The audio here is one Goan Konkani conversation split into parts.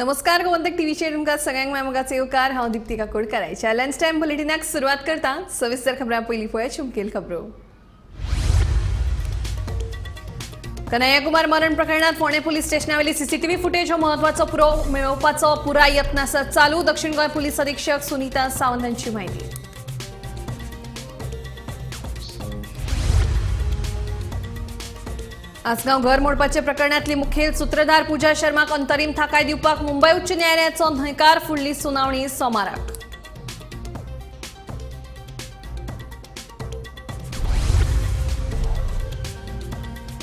नमस्कार, गोमंतक टीव्हीचेर तुमकां सगळ्यांक माय मोगाचो येवकार. हांव दिप्ती काकोडकर. आयच्या लंच टायम बुलेटिनाक सुरवात करता. सविस्तर खबरां पयलीं पळोवया मुखेल खबरो. कन्हैया कुमार मरण प्रकरणात फोंडें पुलीस स्टेशनावेली सीसीटीव्ही फुटेज हो महत्वाचो पुरावो मेळोवपाचो पुराय यत्न आसा चालू. दक्षिण गोंय पुलीस अधीक्षक सुनीता सावंत हांची म्हायती. आसगांव घर मोडपाच्या प्रकरणातली मुखेल सूत्रधार पूजा शर्माक अंतरीम थाकाय दिवपाक मुंबय उच्च न्यायालयाचो न्हयकार. फुडली सुनावणी सोमाराक.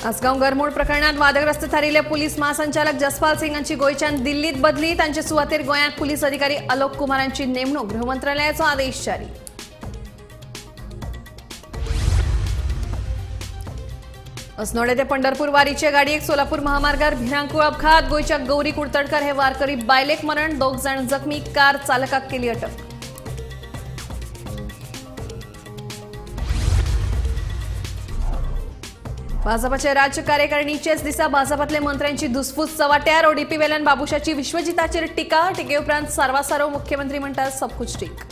आसगांव घरमोड प्रकरणात वादग्रस्त थारिल्ले पुलीस महासंचालक जसपाल सिंग हांची गोंयच्यान दिल्लीत बदली. तांचे सुवातेर गोंयांत पुलीस अधिकारी आलोक कुमार हांची नेमणूक. गृह मंत्रालयाचो आदेश जारी. अस्नोडें ते पंढरपूर वारीचे गाडयेक सोलापूर महामार्गार भिरांकूळ अपघात. गोंयच्या गौरी कुडतडकर हे वारकरी बायलेक मरण, 2 जाण जखमी. कार चालकाक केली अटक. भाजपाच्या राज्य कार्यकारिणीचेच दिसा भाजपातले मंत्र्यांची धुसफूस चव्हाट्यार. ओडीपी वेल्यान बाबुशाची विश्वजिताचेर टिका. टिके उपरांत सारवासारव मुख्यमंत्री म्हणटात सब कुछ ठीक.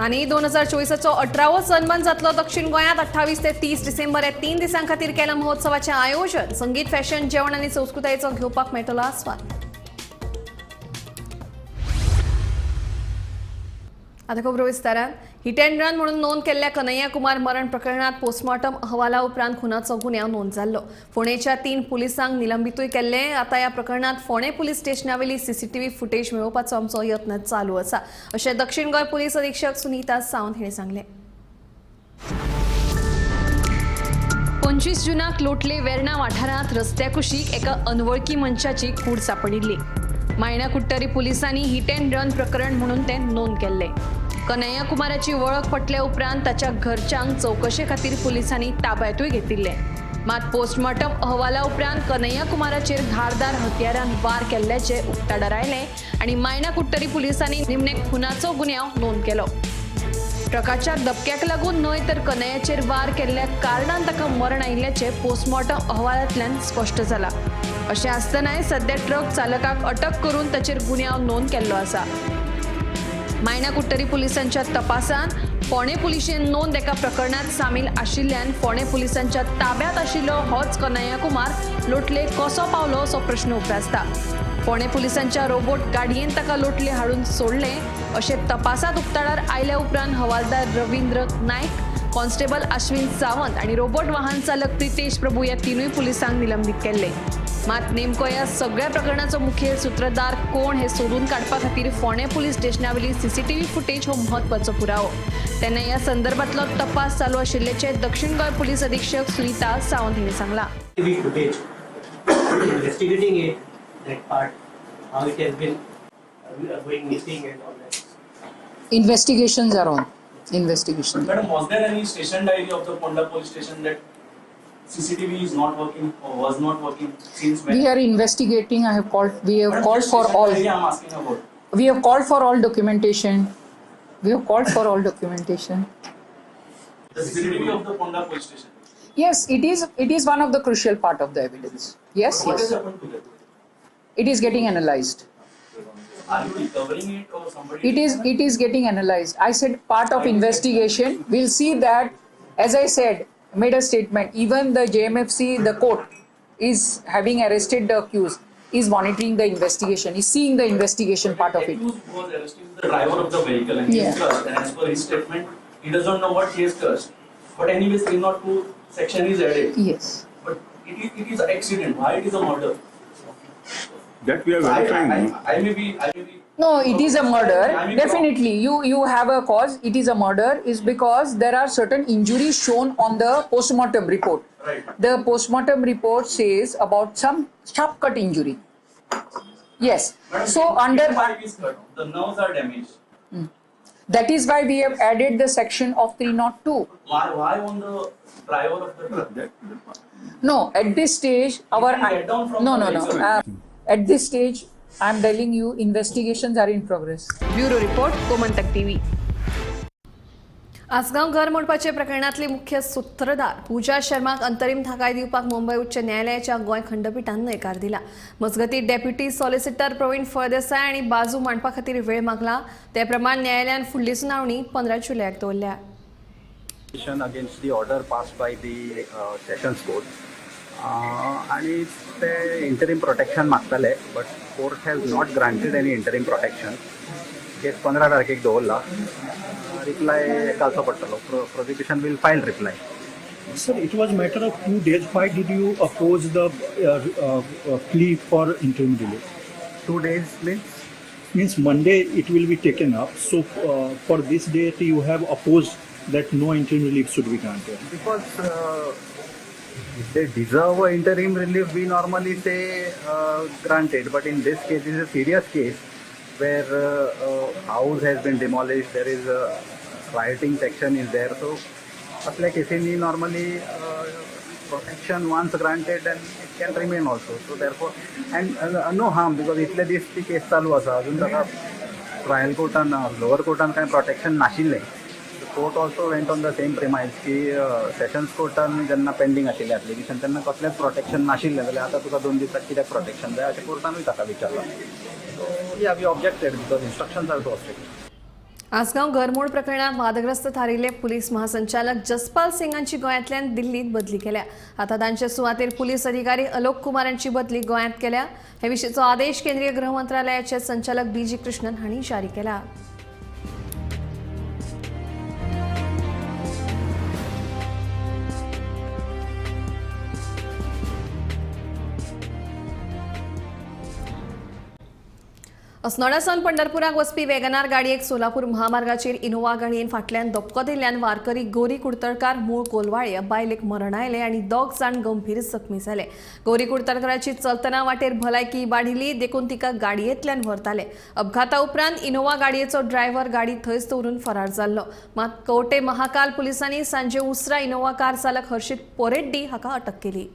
आनी 2024चो 18वो सन्मान जातलो दक्षिण गोंयांत. 28 ते 30 डिसेंबर ह्या 3 दिसां खातीर केलां महोत्सवाचें आयोजन. संगीत, फॅशन, जेवण आनी संस्कृतायेचो घेवपाक मेळटलो आस्वाद. आतां खबरो विस्तारान. हिट अँड रन म्हणून नोंद केल्ल्या कन्हैया कुमार मरण प्रकरणात पोस्टमॉर्टम अहवाला उपरांत खुनाचो गुन्यांव नोंद जाल्लो. फोंडेच्या 3 पुलिसांक निलंबितूय केल्ले. आतां ह्या प्रकरणात फोंडें पुलीस स्टेशनावेली सीसीटीव्ही फुटेज मेळोवपाचो आमचो यत्न चालू आसा, अशें दक्षिण गोंय पुलीस अधीक्षक सुनीता सावंत हांणी सांगलें. 25 जूनाक लोटले वेर्णा वाठारांत रस्त्या कुशीक एका अनवळखी मनशाची कूड सांपडिल्ली. मायणा कुडटरी पुलिसांनी हिट अँड रन प्रकरण म्हणून तें नोंद केल्लें. कन्हैया कुमाराची वळख पटल्या उपरांत ताच्या घरच्यांक चवकशे खातीर पुलिसांनी ताब्यांतूय घेतिल्लें. मात पोस्टमॉर्टम अहवाला उपरांत कन्हैया कुमाराचेर धारदार हत्यारान वार केल्ल्याचें उक्ताडार आयलें आनी मायणा कुडटरी पुलिसांनी निमणे खुनाचो गुन्यांव नोंद केलो. ट्रकाच्या धपक्याक लागून न्हय तर कन्हैयाचेर वार केल्ल्या कारणान ताका मरण आयिल्ल्याचें पोस्टमॉर्टम अहवालांतल्यान स्पश्ट जालां. अशें आसतनाय सद्या ट्रक चालकाक अटक करून ताचेर गुन्यांव नोंद केल्लो आसा. मायणा कुडटरी पुलिसांच्या तपासांत फोंडें पुलिशेन नोंद एका प्रकरणात सामील आशिल्ल्यान फोंडें पुलिसांच्या ताब्यांत आशिल्लो होच कन्हैया कुमार लोटले कसो पावलो असो प्रश्न उप्रासता. फोंडें पुलिसांच्या रोबोट गाडयेन ताका लोटले हाडून सोडलें अशें तपासांत उक्ताडार आयल्या उपरांत हवालदार रवींद्र नायक, कॉन्स्टेबल अश्विन सावंत आनी रोबोट वाहन चालक प्रितेश प्रभू ह्या 3 पुलिसांक निलंबीत केल्ले. मात नेमको ह्या सगळ्या प्रकरणाचो मुखेल सूत्रधार कोण हे सोदून काडपा खातीर फोंडें पुलीस स्टेशनावेली सीसीटीव्ही फुटेज हो म्हत्वाचो पुरावो. तेन्ना ह्या संदर्भातलो तपास चालू आशिल्ल्याचें दक्षिण गोंय पुलीस अधीक्षक सुनीता सावंत हांणी सांगलां. Footage, investigating it, that part, how it has been going missing and all that. Investigations are on. Investigation. Madam, was there any station diary of the Ponda police station that CCTV is not working or was not working since when? We are investigating. I have called. We have Madam, called for all. I am asking about. We have called for all documentation. We have called for all documentation. The CCTV of the Ponda police station. Yes, it is. It is one of the crucial part of the evidence. Yes, What yes. has happened to that? It is getting analyzed. Are you recovering it or somebody? It is getting analyzed. I said part of investigation. We'll see that. As I said, made a statement. Even the JMFC, the court, is having arrested the accused, is monitoring the investigation, is seeing the investigation part of it. The accused was arrested, the driver of the vehicle, and he is crushed. And as per his statement, he doesn't know what he has crushed. But anyways, 302 section is added. Yes. But it is an accident. Why it is a murder? That we are verifying. I may be. No, it is a murder. I may be Definitely, you have a cause. It is a murder is because there are certain injuries shown on the postmortem report. Right. The postmortem report says about some sharp cut injury. Yes. Madam, So under pipe is cut, the nerves are damaged. That is why we have added the section of 302. Why on the driver of the truck? No, at this stage our Did he get down from no the no no. vehicle? At this stage, I am telling you, investigations are in progress. Bureau report, Gomantak TV. Assagao घर मोडपाचे प्रकरणांतली मुख्य सूत्रधार पूजा शर्माक अंतरीम थाकाय दिवपाक मुंबय उच्च न्यायालयाच्या गोंय खंडपीठान न्हयकार दिला. मजगतीं डेप्युटी सॉलिसिटर प्रवीण फळदेसाय आनी बाजू मांडपा खातीर वेळ मागला. ते प्रमाण न्यायालयान फुडली सुनावणी 15 जुलयाक दवरल्या. Against the order passed by the sessions court आनी ते इंटरीम प्रोटेक्शन मागताले, but court has not granted any interim protection. Case 15 तारखेक दवरला. रिप्लाय घालचो पडटलो. Prosecution will file reply. Sir, it was matter of 2 days. Why did you oppose the plea for interim relief? 2 days means? Means Monday it will be taken up. So for this date you have opposed that no interim relief should be granted. Because if they deserve an interim relief, we normally say granted. But in this case, this is a serious case where house has been demolished, there is a rioting section is there. So, असल्या केसींनी normally protection once granted and it can remain also. So therefore, and no harm because इतले दीस ती केस चालू आसा, अजून ताका ट्रायल कोर्टान लोअर कोर्टान कांय प्रोटेक्शन नाशिल्लें. Court also went on the same premise की सेशन्स कोर्टान जेन्ना पेंडींग आशिल्लें एप्लिकेशन तेन्ना कसलेंच प्रोटेक्शन नाशिल्लें जाल्यार आतां तुका 2 दिसांत कित्याक प्रोटेक्शन जाय अशें कोर्टानूय ताका विचारलां. So yeah, we objected because instructions are too strict. Assagao घरमोड प्रकरणात वादग्रस्त थारिल्ले पुलीस महासंचालक जसपाल सिंगांची गोंयांतल्यान दिल्लीत बदली केल्या. आतां तांचे सुवातेर पुलीस अधिकारी अलोक कुमार हांची बदली गोंयांत केल्या. हे विशींचो आदेश केंद्रीय गृह मंत्रालयाचे संचालक बी जी कृष्णन हांणी जारी केला. अस्नोडा सावन पंढरपुराक वचपी वेगनार गाडयेक सोलापूर महामार्गाचेर इनोवा गाडयेन फाटल्यान धपको दिल्ल्यान वारकरी गोरी कुडतरकार मूळ कोलवाळे बायलेक मरण आयलें आनी 2 जाण गंभीर जखमी जाले. गोरी कुडतरकाराची चलतना वाटेर भलायकी वाडिल्ली देखून तिका गाडयेंतल्यान व्हरताले. अपघाता उपरांत इनोवा गाडयेचो ड्रायव्हर गाडी थंयच दवरून फरार जाल्लो. मात कवटे महाकाल पुलिसांनी सांजे उसरा इनोवा कार चालक हर्षित पोरेड्डी हाका अटक केली.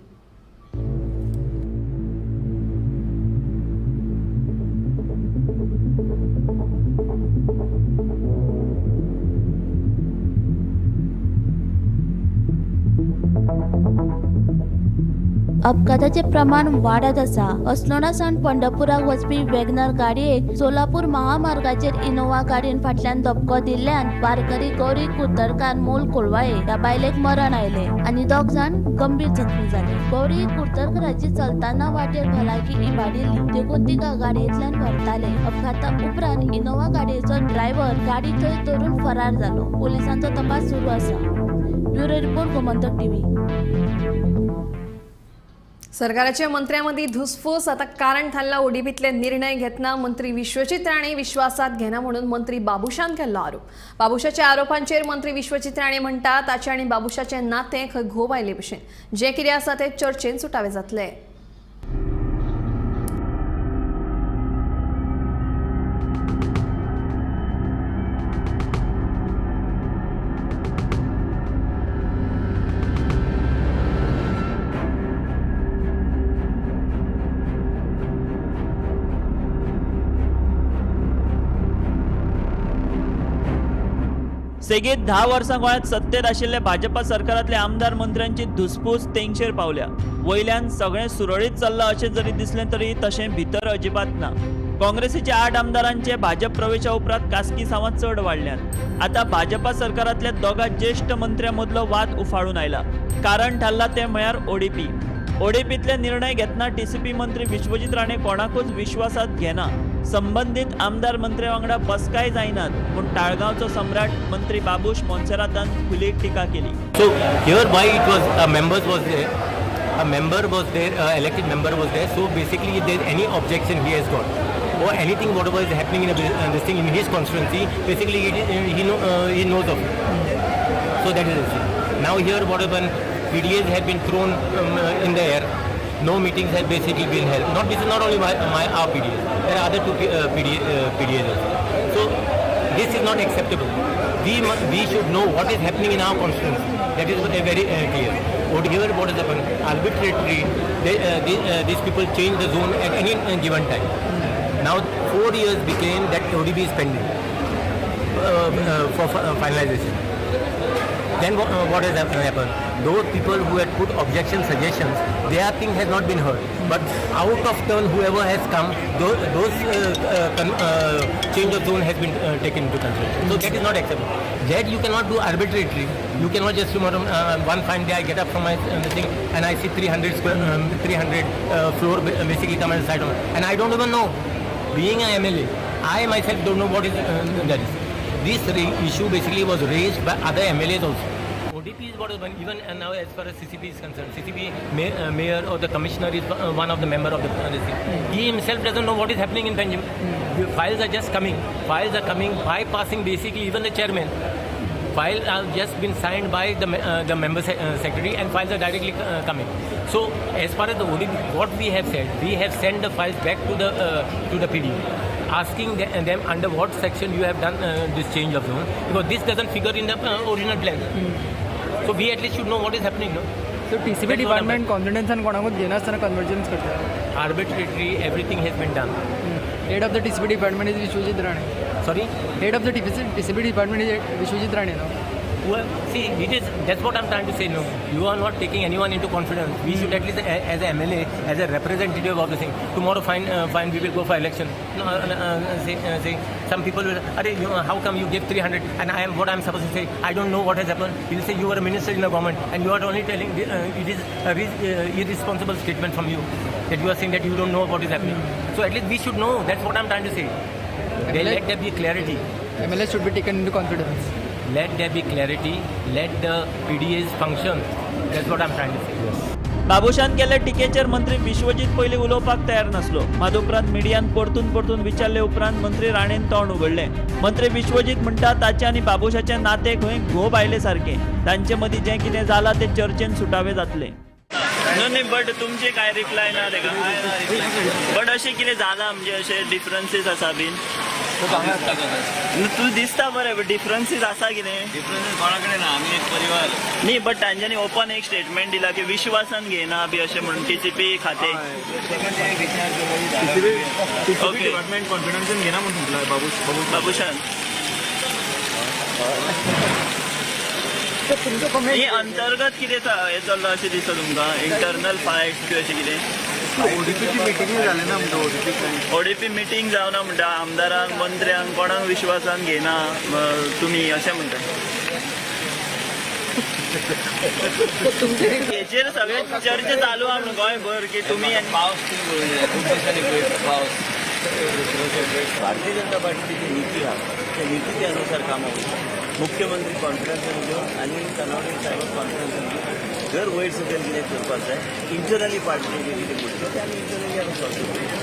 अपघाताचे प्रमाण वाडत आसा. अस्नोडा सावन पंढरपुराक वचपी वेगनर गाडयेक सोलापूर महामार्गाचेर इनोवा गाडयेन फाटल्यान धपको दिल्ल्यान वारकरी गौरी कुडतरकार मूळ कोलवाळे ह्या बायलेक मरण आयलें आनी 2 जाण गंभीर जखमी जाले. गौरी कुडतरकाराची चलतना वाटेर भलायकी इबाडिल्ली देखून तिका गाडयेंतल्यान व्हरताले. अपघाता उपरांत इनोवा गाडयेचो ड्रायव्हर गाडी थंय दवरून फरार जालो. पोलिसांचो तपास सुरू आसा. Bureau report, Gomantak TV. सरकाराच्या मंत्र्यांमदीं धुसफूस आतां कारण थारला. ओडीपींतले निर्णय घेतना मंत्री विश्वजीत राणे विश्वासात घेना म्हणून मंत्री बाबुशान केल्लो आरोप. बाबुशाच्या आरोपांचेर मंत्री विश्वजीत राणे म्हणटा ताचें आनी बाबुशाचें नातें खंय घोव आयले भशेन, जें कितें आसा तें चर्चेन सुटावें जातलें. सेगीत 10 वर्सां गोंयांत सत्तेर आशिल्ले भाजपा सरकारांतले आमदार मंत्र्यांची धुसफूस तेंगशेर पावल्या. वयल्यान सगळें सुरळीत चल्लां अशें जरी दिसलें तरी तशें भितर अजिबात ना. काँग्रेसीच्या 8 आमदारांचे भाजप प्रवेशा उपरांत कासकी सावां चड वाडल्यात. आतां भाजपा सरकारांतल्या 2 ज्येश्ठ मंत्र्यां मदलो वाद उफाळून आयला. कारण थारला तें म्हळ्यार ओडीपी. ओडीपींतले निर्णय घेतना टीसीपी मंत्री विश्वजीत राणे कोणाकूच विश्वासात घेना. संबंदीत आमदार मंत्र्या वांगडा बसकाय जायनात पूण ताळगांवचो सम्राट मंत्री बाबूश मोन्सेरातान खुली टिका केली. So here why it was a members was there, a member was there, elected member was there. So basically if there is any objection he has got or anything whatever is happening in this thing in his constituency, basically he knows of it. So that is it. Now here what happened, PDAs have been thrown in the air. No meetings have basically been held. Not this is not only our PDAs. There are other 2 PDAs also. So this is not acceptable. We should know what is happening in our constituency. That is very clear. What here what has happened? Arbitrarily, these people change the zone at any given time. Now 4 years became that ODB is pending for finalization. Then what has happened? Those people who had put objection suggestions, their thing has not been heard. But out of turn, whoever has come, those change of zone has been taken into consideration. So that is not acceptable. That you cannot do arbitrarily. You cannot just tomorrow, one fine day I get up from my thing and I see 300 square, 300 floor basically come and side on, and I don't even know. Being an MLA, I myself don't know what is that is. This issue basically was raised by other MLAs also. ODP is what is one, even and now as far as CCP is concerned, CCP mayor or the commissioner is one of the member of the this thing. He himself doesn't know what is happening in Panjim. The files are just coming. Files are coming, bypassing basically even the chairman. Files have just been signed by the member secretary, and files are directly coming. So as far as the ODP, what we have said, we have sent the files back to the PDU, asking them under what section you have done this change of zone, because this doesn't figure in the original plan. So we at least should know what is happening, no? So TCP department confidence and कोणाकूच घेनासतना convergence करता. Arbitrarily everything has been done. Head of the TCP department is Vishwajit Rane. Sorry? Head of the TCP department is Vishwajit Rane, no? Well, see, it is, that's what I'm trying to say. No, you are not taking anyone into confidence. We should at least, as a MLA, as a representative of the thing, tomorrow fine, we will go for election. No, say, some people will, Arey, you know, how come you give 300? And I am what I'm supposed to say. I don't know what has happened. He will say you are a minister in the government, and you are only telling. It is a irresponsible statement from you that you are saying that you don't know what is happening. So at least we should know. That's what I'm trying to say. Let there be clarity. MLA should be taken into confidence. Let there be clarity, let the PDAs function. That's what I'm trying to say. Yes. Babushan केल्ले टिकेचेर मंत्री विश्वजीत पयलीं उलोवपाक तयार नासलो. मात उपरांत मिडियान परतून परतून विचारले उपरांत मंत्री राणेन तोंड उगडलें. मंत्री विश्वजीत म्हणटा ताचें आनी बाबूशाचें नातें खंय घोव आयले सारकें, तांचे मदीं जें कितें जालां तें चर्चेन सुटावें जातलें. न्हय बट तुमचे कांय रिप्लाय ना तेका. बट अशें कितें जालां म्हणजे अशें डिफरन्सीस आसा बीन? तूं दिसता बरें, बट डिफरन्सीस आसा कितें? डिफरन्सीस कोणा कडेन ना, आमी एक परिवार. न्ही बट तांच्यांनी ओपन एक स्टेटमेंट दिला की विश्वासान घेयना बी अशें म्हणून टीसीपी खातें. टीसीपी डिपार्टमेंट कॉन्फिडन्सान घेना म्हणून म्हटलं बाबूशान. ही अंतर्गत कितें हें चल्लां अशें दिसता तुमकां? इंटरनल फायट बी अशें कितें? ओडीपीची मिटिंग जाली ना म्हणटा. ओडीपी मिटींग जावना म्हणटा, आमदारांक मंत्र्यांक कोणाक विश्वासान घेयना तुमी अशें म्हणटा. हेचेर सगळे चर्चा चालू आहा म्हणून गोंयभर की तुमी पावस खूब दिसांनी पावस. भारतीय जनता पार्टीची जी नीती आहा त्या नितीच्या अनुसार कामां वयता. मुख्यमंत्री कॉन्फिडन्सान घेवन आनी तनावडे साहेब कॉन्फिडन्सान घेवन जर वयर सकयल कितें करपाक जाय इंटरनली पार्टी कितें गोश्टी ते आमी इंटरनली आमी सॉल्व करता.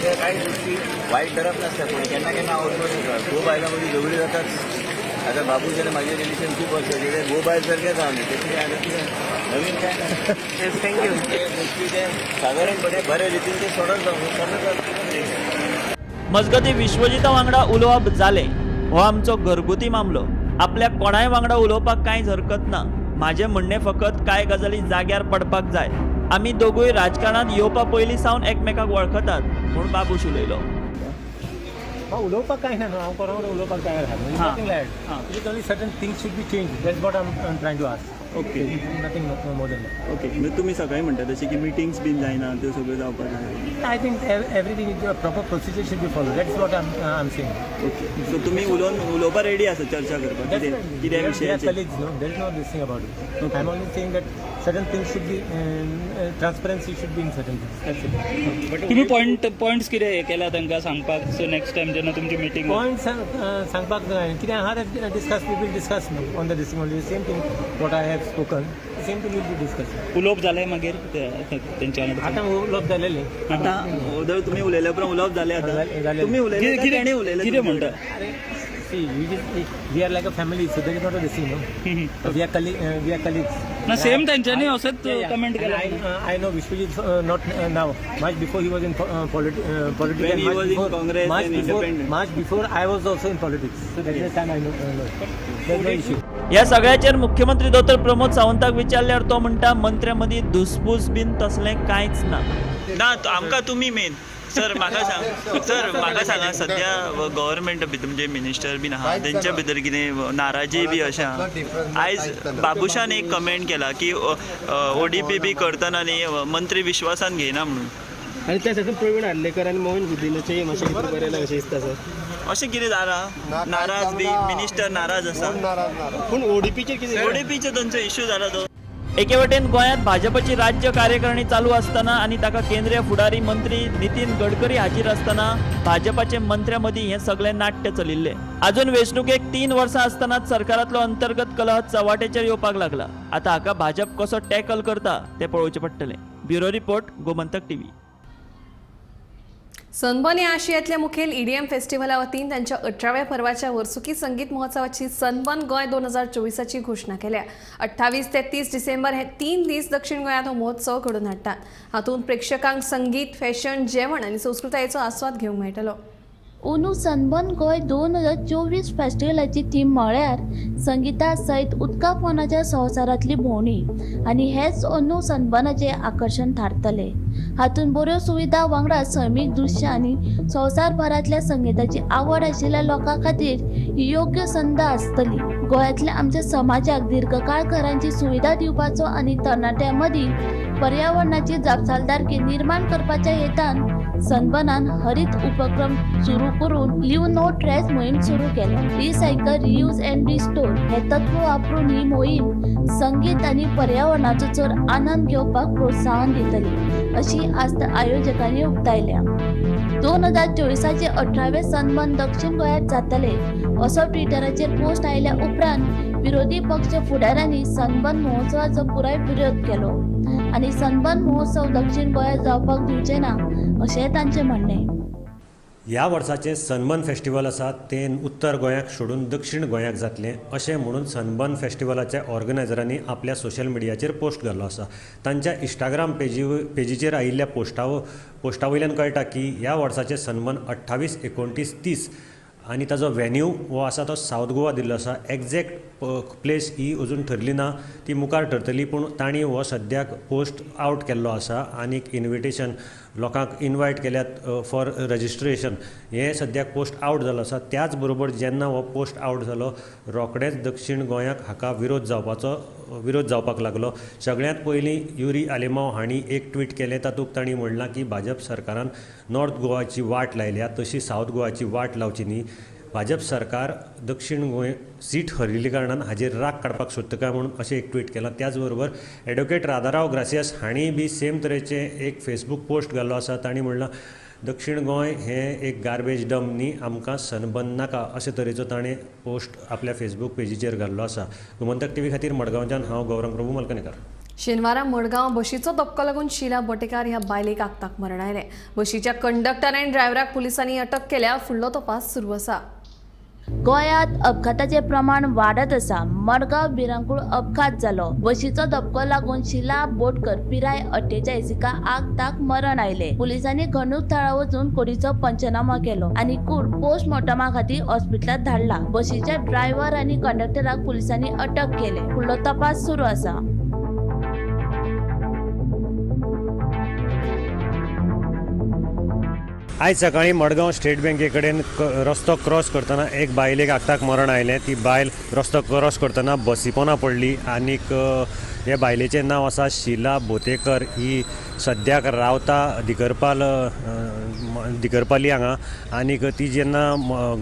ते कांय गोश्टी वायट धरप नासता कोणी केन्ना केन्ना आवडपाक जाता. घोव बायलां मदीं झगडी जातात. आतां बाबूश आनी म्हाजें रिलेशन खूब वर्सां जालें, घोव बायल सारकेंच आहा आमी. तशें आनी कितें नवीन काय ना. Thank you. ते गोश्टी ते सादारणपणे बरे रितीन ते सोडत जावं. मजगतीं विश्वजिता वांगडा उलोवप जालें. हो आमचो घरगुती मामलो, आपल्याक कोणाय वांगडा उलोवपाक कांयच हरकत ना. म्हाजें म्हणणें फकत कांय गजाली जाग्यार पडपाक जाय. आमी दोगूय राजकारणांत येवपा पयलीं सावन एकमेकाक वळखतात म्हूण बाबूश उलयलो. उलोवपाक कांय ना, हांव कोणा कडेन उलोवपाक तयार आहा. Nothing like that. Only certain things should be change. That's what I am trying to ask. Okay, nothing more than that. Okay, म्हणजे तुमी सकाळी म्हणटा तशें की मिटिंग्स बीन जायना त्यो सगळ्यो जावपाक जाय. I think everything is proper procedure should be follow. That's what I am saying. Okay, so तुमी उलोवपाक रेडी आसा चर्चा करपाक कितें विशयाचेर? No, there is no this thing about it. I am only saying that certain things should be transparency should be in certain things. That's it. तुम्ही पॉयंट्स कितें हे केला तांकां सांगपाक? सो नेक्स्ट टायम जेन्ना तुमची मिटींग पॉयंट्स सांगपाक कितें आहा discuss, we will discuss on the this only same thing what I have spoken, same thing will be discuss. उलोवप जालें मागीर तेंच्या वांगडा? आतां उलोवप जालेलें. आतां तुमी उलयल्या उपरांत उलोवप जालें. आतां तुमी उलयले कितें उलयले कितें म्हणटा? See, we are like a family, so there is not a this thing, no? We are colleagues. Na same tenchani असत comment केला. I know Vishwajit not now. Much before he was in politics. When he was in Congress and independent. Much before I was also in politics. So that is the time I know. There is no issue. ह्या सगळ्याचेर मुख्यमंत्री दोतोर प्रमोद सावंताक विचारल्यार तो म्हणटा मंत्र्यां मदीं धुसफूस बीन तसलें कांयच ना. ना आमकां तुमी मेन सर म्हाका सांग, सर म्हाका सांगा, सध्या गव्हर्मेंट भितर म्हणजे मिनिस्टर बीन आहा तेंच्या भितर कितें नाराजी बी अशें आहा? आयज बाबुशान एक कमेंट केला की ओडीपी बी करतना न्ही मंत्री विश्वासान घेयना म्हणून. आनी त्या सायडीन प्रवीण आर्लेकर आनी मोहन गुदिनाचें मातशें कितें बरयलां अशें दिसता सर. अशें कितें जाला? नाराज बी मिनिस्टर नाराज आसा, पूण ओडीपीचेर कितें? ओडीपीचेर तांचो इश्यू जाला तो. एके वटेन गोंयांत भाजपची राज्य कार्यकारिणी चालू आसतना आनी ताका केंद्रीय फुडारी मंत्री नितीन गडकरी हाजीर आसतना भाजपाचे मंत्र्यां मदीं हें सगळें नाट्य चलिल्लें. अजून वेंचणुकेक 3 वर्सां आसतनाच सरकारांतलो अंतर्गत कलह चव्हाट्याचेर येवपाक लागला. आतां हाका भाजप कसो टॅकल करता तें पळोवचें पडटलें. Bureau report, Gomantak TV. Sunburn ह्या आशियातल्या मुखेल ईडीएम फेस्टिव्हला वतीन तांच्या 18व्या पर्वाच्या वर्सुकी संगीत महोत्सवाची सनबर्न गोंय 2024ची घोशणा केल्या. 28 ते 30 डिसेंबर हे 3 दीस दक्षिण गोंयांत हो महोत्सव घडोवन हाडटात. हातूंत प्रेक्षकांक संगीत, फॅशन, जेवण आनी संस्कृतायेचो आस्वाद घेवंक मेळटलो. अंदू सनबर्न गोंय 2024 फेस्टिवलाची थीम म्हळ्यार संगीता सयत उदका पोंदाच्या संवसारांतली भोंवडी आनी हेच अंदू सनबर्नाचें आकर्शण थारतलें. हातूंत बऱ्यो सुविधा वांगडा सैमीक दृश्य आनी संवसारभरांतल्या संगीताची आवड आशिल्ल्या लोकां खातीर ही योग्य संद आसतली. गोंयांतल्या आमच्या समाजाक दीर्घकाळ घरांची सुविधा दिवपाचो आनी तरणाट्यां मदीं पर्यावरणाची जापसालदारकी निर्माण करपाच्या हेतान सनबर्नान हरित उपक्रम सुरू करून लिव्ह नो ट्रेस मोहीम सुरू केल्या. रिसायकल, रियूज अँड रिस्टोर हे तत्व वापरून ही मोहीम संगीत आनी पर्यावरणाचो चड आनंद घेवपाक प्रोत्साहन दितली अशी आस्त आयोजकांनी उक्तायल्या. 2024चे 18वे सनबर्न दक्षिण गोंयांत जातले असो ट्विटराचेर पोस्ट आयल्या उपरांत विरोधी पक्ष फुडाऱ्यांनी सनबर्न महोत्सवाचो पुराय विरोध केलो आनी सनबर्न महोत्सव दक्षिण गोंयांत जावपाक दिवचे ना अशें तांचें म्हणणें. ह्या वर्साचें सनबर्न फेस्टिवल आसा तें उत्तर गोंयाक सोडून दक्षिण गोंयाक जातलें अशें म्हणून सनबर्न फेस्टिवलाच्या ऑर्गनायझरांनी आपल्या सोशल मिडियाचेर पोस्ट घाल्लो आसा. तांच्या इंस्टाग्राम पेजीचेर आयिल्ल्या पोस्टा वयल्यान कळटा की ह्या वर्साचें सनबर्न 28, 29, 30 आनी ताजो व्हेन्यू हो आसा तो सावथ गोवा दिल्लो आसा. एग्जॅक्ट प्लेस ही अजून ठरली ना, ती मुखार ठरतली, पूण तांणी हो सद्याक पोस्ट आवट केल्लो आसा आनीक इन्विटेशन लोकांक इनवायट केल्यात फॉर रजिस्ट्रेशन. हें सद्याक पोस्ट आवट जालो आसा. त्याच बरोबर जेन्ना हो पोस्ट आवट जालो रोखडेंच दक्षिण गोंयाक हाका विरोध जावपाक लागलो. सगळ्यांत पयलीं युरी आलेमाव हांणी एक ट्वीट केलें, तातूंत तांणी म्हणलां की भाजप सरकारान नॉर्थ गोवाची वाट लायल्या तशी सावथ गोवाची वाट लावची न्ही. भाजप सरकार दक्षिण गोंय सीट हरिल्ल्या कारणान हाजेर राग काडपाक सोदता काय म्हणून अशें एक ट्वीट केलां. त्याच बरोबर एडवोकेट राधाराव ग्रासियस हांणी बी सेम तरेचें एक फेसबूक पोस्ट घाल्लो आसा. तांणी म्हणलां दक्षिण गोंय हें एक गार्बेज डंप न्ही, आमकां सनबर्न नाका अशे तरेचो ताणें पोस्ट आपल्या फेसबूक पेजीचेर घाल्लो आसा. गोमंतक टीव्ही खातीर मडगांवच्यान हांव गौरंग प्रभू मलकनेकर. शेनवारा मडगांव बशीचो धपको लागून शिला बटेकार ह्या बायलेक आक्ताक मरण आयलें. बशीच्या कंडक्टर आनी ड्रायव्हराक पुलिसांनी अटक केल्या. फुडलो तपास सुरू आसा. गोंयांत अपघाताचे प्रमाण वाडत आसा. मडगांव भिरांकूळ अपघात जालो. बशीचो धपको लागून शिला बोटकर पिराय 48 हिका आगताक मरण आयले. पुलिसांनी घडणूक थळार वचून कुडीचो पंचनामा केलो आनी कूड पोस्टमॉर्टमा खातीर हॉस्पिटलांत धाडला. बशीच्या ड्रायव्हर आनी कंडक्टराक पुलिसांनी अटक केले. फुडलो तपास सुरू आसा. आयज सकाळीं मडगांव स्टेट बँके कडेन रस्तो क्रॉस करतना एक बायलेक आक्ताक मरण आयलें. ती बायल रस्तो क्रॉस करतना बसीपोना पडली आनीक हे बायलेचें नांव आसा शिला बोतेकर. ही सद्याक रावता दिकरपाली हांगा आनीक ती जेन्ना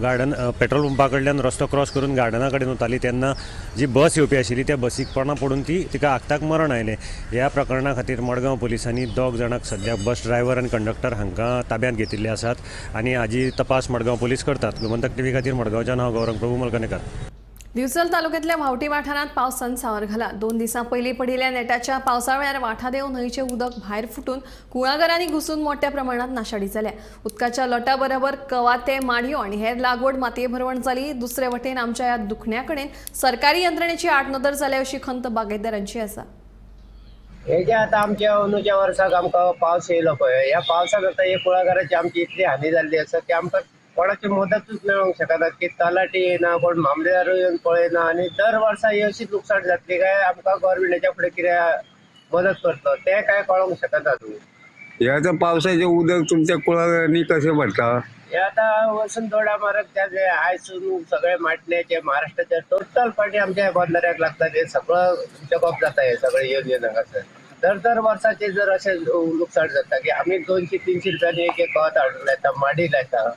गार्डन पेट्रोल पंपा कडल्यान रस्तो क्रॉस करून गार्डना कडेन वताली तेन्ना जी बस येवपी आशिल्ली त्या बसीक पोंदा पडून ती तिका आक्ताक मरण आयलें. ह्या प्रकरणा खातीर मडगांव पुलिसांनी 2 जाणांक सद्याक बस ड्रायव्हर आनी कंडक्टर हांकां ताब्यांत घेतिल्ले आसात आनी हाजी तपास मडगांव पुलीस करतात. गोमंतक टीव्ही खातीर मडगांवच्यान हांव गौरंग प्रभू मलकनेकर. दिवचल तालुक्यातल्या व्हावटी वाठारांत पावसान सांवर घाला. 2 दिसां पयलीं पडिल्ल्या नेटाच्या पावसा वेळार वाठादेव न्हंयचें उदक भायर फुटून कुळागरांनी घुसून मोठ्या प्रमाणात नाशाडी जाल्या. उदकाच्या लोटा बरोबर कवाते, माडयो आनी हेर लागवड मातये भरवण जाली. दुसरे वटेन आमच्या ह्या दुखण्या कडेन सरकारी यंत्रणेची आडनदर जाल्या अशी खंत बागायतदारांची आसा. हे जे आतां आमच्या अंदूच्या वर्साक आमकां पावस येयलो पळय, ह्या पावसाक आतां हे कुळागराची आमची इतली हानी जाल्ली आसा की आमकां कोणाची मदतूच मेळोंक शकना, की तलाठी येयना, कोण मामलेदारूय येवन पळयना आनी दर वर्सा ही अशीच लुकसाण जातली काय आमकां गव्हर्मेंटाच्या फुडें कितें मदत करतलो तें काय कळोंक शकना. तूं हे आतां पावसाचें उदक तुमच्या कुळागरांनी कशें भरता? हे आतां वचून दोडा मारत त्या आयसून सगळे माटण्याचे महाराष्ट्राचे टोटल पाणी आमच्या बंधाऱ्याक लागता. ते सगळं चेकअप जाता. हे सगळें येवन येवन हांगासर दर दर वर्साचे जर अशें लुकसाण जाता की आमी 200-300 रुपयांनी एक एक खत हाडून लायता, माडी लायता,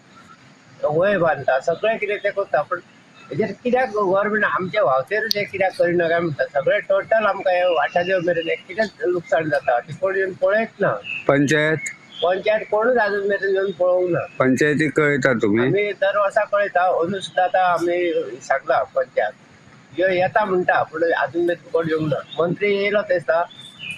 वय बांदता, सगळें कितें तें करता. पूण हेजेर कित्याक गव्हर्मेंट आमच्या व्हांवतेरूच हें कित्याक करिना काय म्हणटा. सगळें टोटल आमकां हे वाठार मेरेन कितेंच लुकसाण जाता. ती कोण येवन पळयत ना. पंचायत पंचायत कोणूच अजून मेरेन येवन पळोवंक ना. पंचायतीक कळयता तुमी? आमी दर वर्सा कळयता. अंदू सुद्दां आतां आमी सांगला पंचायत यो येता म्हणटा, पूण अजून मेरेन कोण येवंक ना. मंत्री येयलो तेसता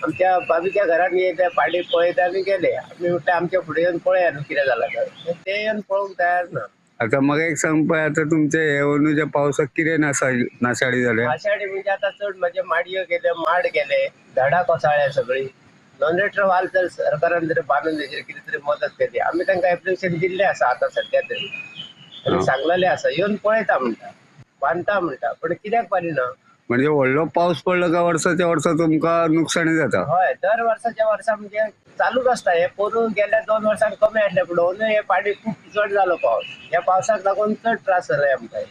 आमच्या बाजूच्या घरान येयले, पाणी पळयता आनी गेले. आमी म्हणटा आमच्या फुडें येवन पळया न्हू कितें जालां तें, येवन पळोवंक तयार ना. आतां म्हाका एक सांग पळय, आतां तुमचे हे अंदूच्या पावसाक कितें नाशाडी जाल्या? नाशाडी म्हणजे आतां चड म्हणजे माडयो गेल्यो, माड गेले, झाडां कोसळ्ळ्या सगळीं. नॉनरेटर वाल जर सरकारान जर बांदून तेजेर कितें तरी मदत केली. आमी तांकां एप्लिकेशन दिल्लें आसा आतां सद्या तरी, आनी सांगलेलें आसा येवन पळयता म्हणटा, बांदता म्हणटा, पूण कित्याक बांदिना? म्हणजे व्हडलो पावस पडलो काय वर्साच्या वर्सा तुमकां नुकसाणी जाता? हय, दर वर्साच्या वर्सा म्हणजे चालूच आसता. हे पोरूं गेल्या 2 वर्सांक कमी आसलें, पूण अंदू हे पाणी खूब चड जालो पावस. ह्या पावसाक लागून चड त्रास जाले आमकां.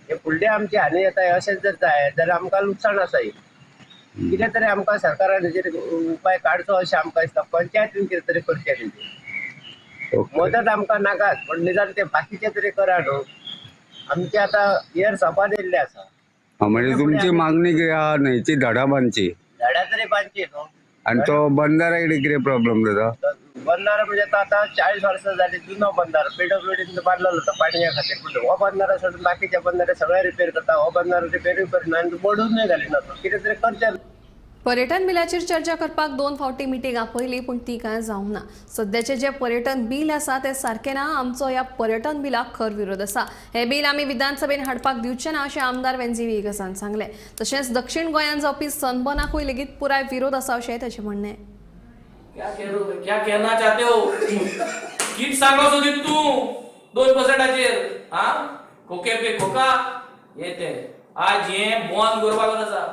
हे फुडले आमची हानी येता. अशें जर जाय जाल्यार आमकां लुकसाण आसा. कितें तरी आमकां सरकारान हेजेर उपाय काडचो अशें आमकां दिसता. पंचायतीन कितें तरी करचें तेजेर. मदत आमकां नाकाच, पूण निदान ते बाकीचें तरी करा न्हू. आमचे आतां इयर सोंपान येयल्ले आसा. म्हणजे तुमची मागणी कितें आहा? न्हंयची धडां बांदची, धडां तरी बांदची न्हू. आनी तो बंधारा कडेन कितें प्रॉब्लम जाता? बंधारा म्हणजे आतां 40 वर्सां जाली जुनो बंधारो पीडब्ल्यूडीन बांदलेलो तो पाणया खातीर. पूण हो बंधारा सोडून बाकीचे बंधारे सगळे रिपेर करता, हो बंधारो रिपेरूय करना आनी मोडूनय घालिना. कितें तरी करचें. पर्यटन बिलाचेर चर्चा करपाक 2 फावटी मिटींग आपयली, पूण ती कांय जावंक ना. सद्याचें जें पर्यटन बील आसा तें सारकें ना. आमचो ह्या पर्यटन बिलाक खर विरोध आसा. हें बील आमी विधानसभेन हाडपाक दिवचें ना अशें आमदार वेन्झी व्हिएगसान सांगलें. तशेंच दक्षिण गोंयांत जावपी सनबर्नाकूय लेगीत पुराय विरोध आसा अशें ताचें म्हणणें. क्या कहना चाहते हो? कित सांगो सोदीत तूं 2%चेर आ खोके पे खोका हे ते आज हें बंद करपाक आसा.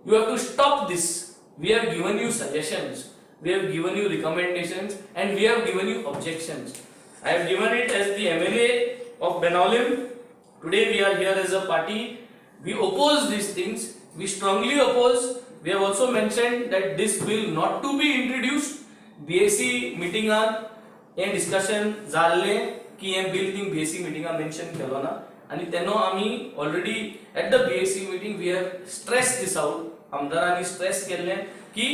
You have to stop this. We have given you suggestions, we have given you recommendations, and we have given you objections. I have given it as the MLA of Benaulim. Today we are here as a party. We oppose these things. We strongly oppose. We have also mentioned that this bill not to be introduced. BAC meeting on हे discussion जाल्लें की हे bill thing BAC meeting mention केलो ना, आनी तेन्ना आमी already at the BAC meeting we have stress this out. आमदारांनी स्ट्रेस केल्लें की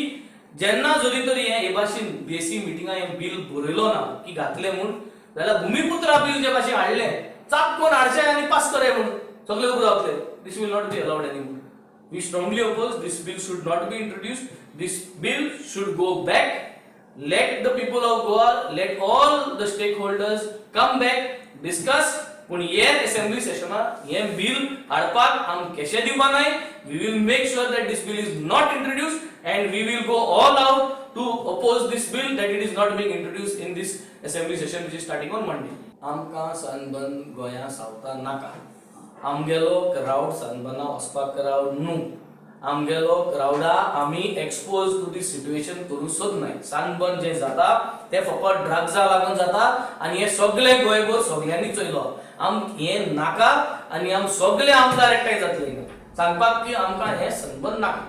जेन्ना जरी तरी हे भाशेन बीएसी मिटिंगा हें बील बरयलो ना की घातलें म्हूण, जाल्यार भुमिपुत्रा बील जे भाशेन हाडलें चाप कोण हाडचें आनी पास करया म्हूण सगळे उबे रावतले. This will not be allowed any more. We strongly oppose. This bill should not be introduced. This bill should go back. Let the people of Goa, let all the stakeholders come back, discuss. पूण हे असेंब्ली सेशनाक हे बिल हाडपाक आम कशें दिवपा नाय. We will make sure that this bill is not introduced and we will go all out to oppose this bill that it is not being introduced in this assembly session which is starting on Monday. आमकां सनबर्न गोंया सावता नाका. आमगेलो क्रावड सनबर्ना वचपाक क्रावड न्हू. आमगेलो क्रावडा आमी एक्सपोज टू the situation करूं सोदनाय. सनबर्न जें जाता तें फकत ड्रग्सा लागून जाता आनी हें सगळें गोंयभर सगळ्यांनी चोयलो. आम हें नाका आनी आम सगळे आमदार एकठांय जातले सांगपाक की आमकां हें सनबर्न नाका.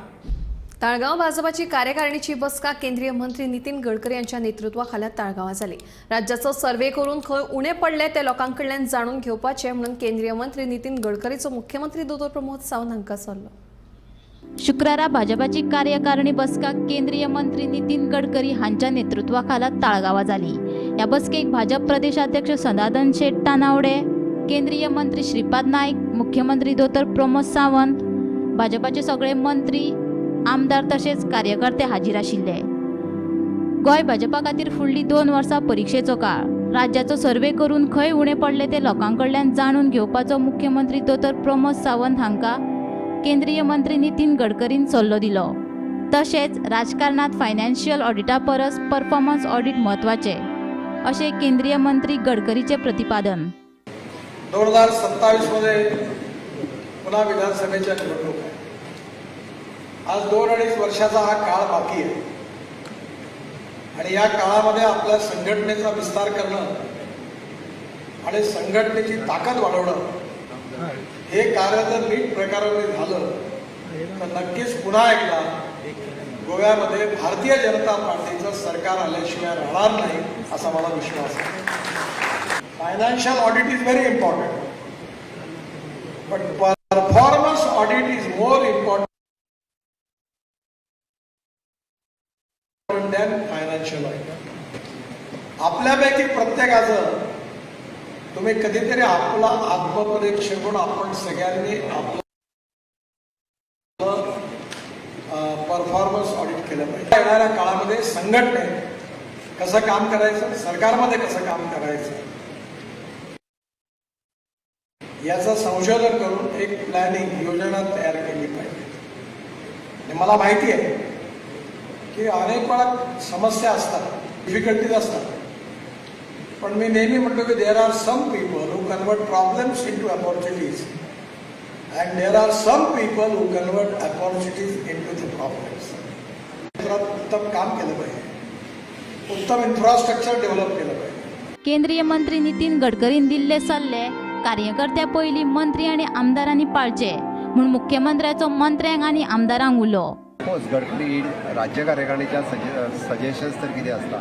ताळगांव भाजपाची कार्यकारिणीची बसका केंद्रीय मंत्री नितीन गडकरी यांच्या नेतृत्वाखाला ताळगांवां जाली. राज्याचो सर्वे करून खंय उणे पडले ते लोकांकडल्यान जाणून घेवपाचे म्हणून केंद्रीय मंत्री नितीन गडकरीचो मुख्यमंत्री दोतोर प्रमोद सावंत हांकां सल्लो. शुक्रारा भाजपाची कार्यकारिणी बसका केंद्रीय मंत्री नितीन गडकरी हांच्या नेतृत्वाखाला ताळगांवां जाली. ह्या बसकेक भाजप प्रदेशाध्यक्ष सदानंद शेट तानावडे, केंद्रीय मंत्री श्रीपाद नायक, मुख्यमंत्री दोतोर प्रमोद सावंत, भाजपाचे सगळे मंत्री, आमदार तशेंच कार्यकर्ते हाजीर आशिल्ले. गोंय भाजपा खातीर फुडली 2 वर्सां परिक्षेचो काळ. राज्याचो सर्वे करून खंय उणे पडले ते लोकां कडल्यान जाणून घेवपाचो मुख्यमंत्री दोतोर प्रमोद सावंत हांकां केंद्रीय मंत्री नितीन गडकरीन सल्लो दिलो. तशेंच राजकारणांत फायनान्शियल ऑडिटा परस परफॉर्मन्स ऑडिट म्हत्वाचें अशें केंद्रीय मंत्री गडकरीचें प्रतिपादन. 2027 मध्ये पुन्हा विधानसभेच्या निवडणूक आहे. आज 2-2.5 वर्षाचा हा काळ बाकी आहे आणि या काळामध्ये आपल्या संघटनेचा विस्तार करणं आणि संघटनेची ताकद वाढवणं हे कार्य जर नीट प्रकाराने झालं तर नक्कीच पुन्हा एकदा गोव्यामध्ये भारतीय जनता पार्टीचं सरकार आल्याशिवाय राहणार नाही असा मला विश्वास आहे. Financial audit is very important, but performance audit is more important than financial audit. आपल्यापैकी प्रत्येकाचं तुम्ही कधीतरी आपला आत्मपरीक्षण करून आपण सगळ्यांनी आपलं परफॉर्मन्स ऑडिट केलं पाहिजे. येणाऱ्या काळामध्ये संघटनेत कसं काम करायचं, सरकारमध्ये कसं काम करायचं याचं संशोधन करून एक प्लॅनिंग योजना तयार केली पाहिजे. आणि मला माहिती आहे की अनेक वेळा समस्या असतात, डिफिकल्टीज असतात, पण मी नेहमी म्हणतो की there are some people who convert problems into opportunities and there are some people who convert opportunities into the problems. उत्तम काम केलं पाहिजे, उत्तम इन्फ्रास्ट्रक्चर डेव्हलप केलं पाहिजे. केंद्रीय मंत्री नितीन गडकरीन दिल्ले सल्ले कार्यकर्त्या पयलीं मंत्री आनी आमदारांनी पाळचे म्हूण मुख्यमंत्र्याचो मंत्र्यांक आनी आमदारांक उलो. सपोज गडकरी राज्य कार्यकारिणीच्या सजेशन्स तर कितें आसता,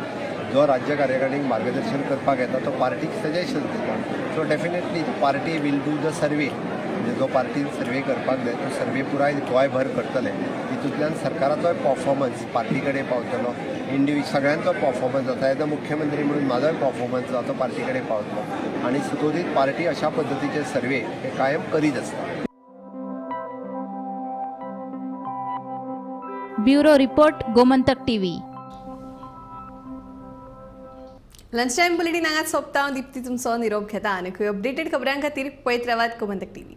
जो राज्य कार्यकारिणीक मार्गदर्शन करपाक येता तो पार्टीक सजेशन्स दिता. So definitely party will do the survey, म्हणजे जो पार्टीन सर्वे करपाक जाय तो सर्वे पुराय गोंयभर करतले. तितूंतल्यान सरकाराचोय परफॉर्मन्स पार्टी कडेन पावतलो, इंडिविज्युअल सगळ्यांचो परफॉर्मन्स जाता. एज अ मुख्यमंत्री म्हणून म्हाजोय परफॉर्मन्स जाता तो पार्टी कडेन पावतलो आनी सुतोदीत पार्टी अशा पद्दतीचे सर्वे हे कायम करीत आसता. Bureau report, Gomantak TV. Lunch time bulletin हांगाच सोंपता. हांव दीप्ती तुमचो निरोप घेता आनी खंय अपडेटेड खबरां खातीर पळयत रावात गोमंतक टीव्ही.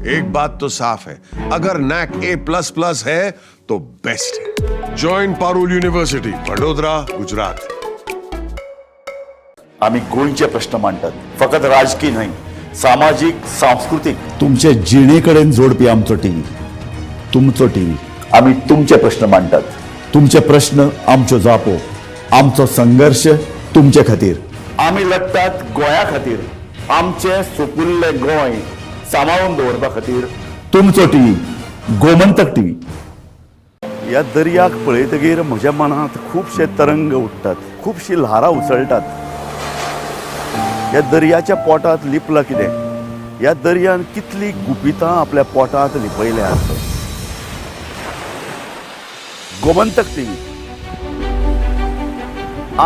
एक बात तो साफ है, अगर नैक A++ है तो बेस्ट है. Join Parul university, Vadodara, Gujarat. आम्ही गोंयचे प्रश्न मांडतात, फकत राजकीय न्हय, सामाजीक, सांस्कृतीक. तुमचे जिणेकडेन जोडपी आमचो टीव्ही, तुमचो टीव्ही. आम्ही तुमचे प्रश्न मांडतात, तुमचे प्रश्न आमच्यो जापो, आमचो संघर्ष तुमचे खातीर. आम्ही लढतात गोंया खातीर, आमचे सुपुल्ले गोंय सांबाळून दवरपा खातीर. तुमचो टीव्ही, गोमंतक टीव्ही. ह्या दर्याक पळयतगीर म्हज्या मनांत खुबशे तरंग उठ्ठात, खुबशी ल्हारां उसळटात. ह्या दर्याच्या पोटांत लिपलां कितें, ह्या दर्यान कितली गुपितां आपल्या पोटांत लिपयल्यात. गोमंतक टीव्ही.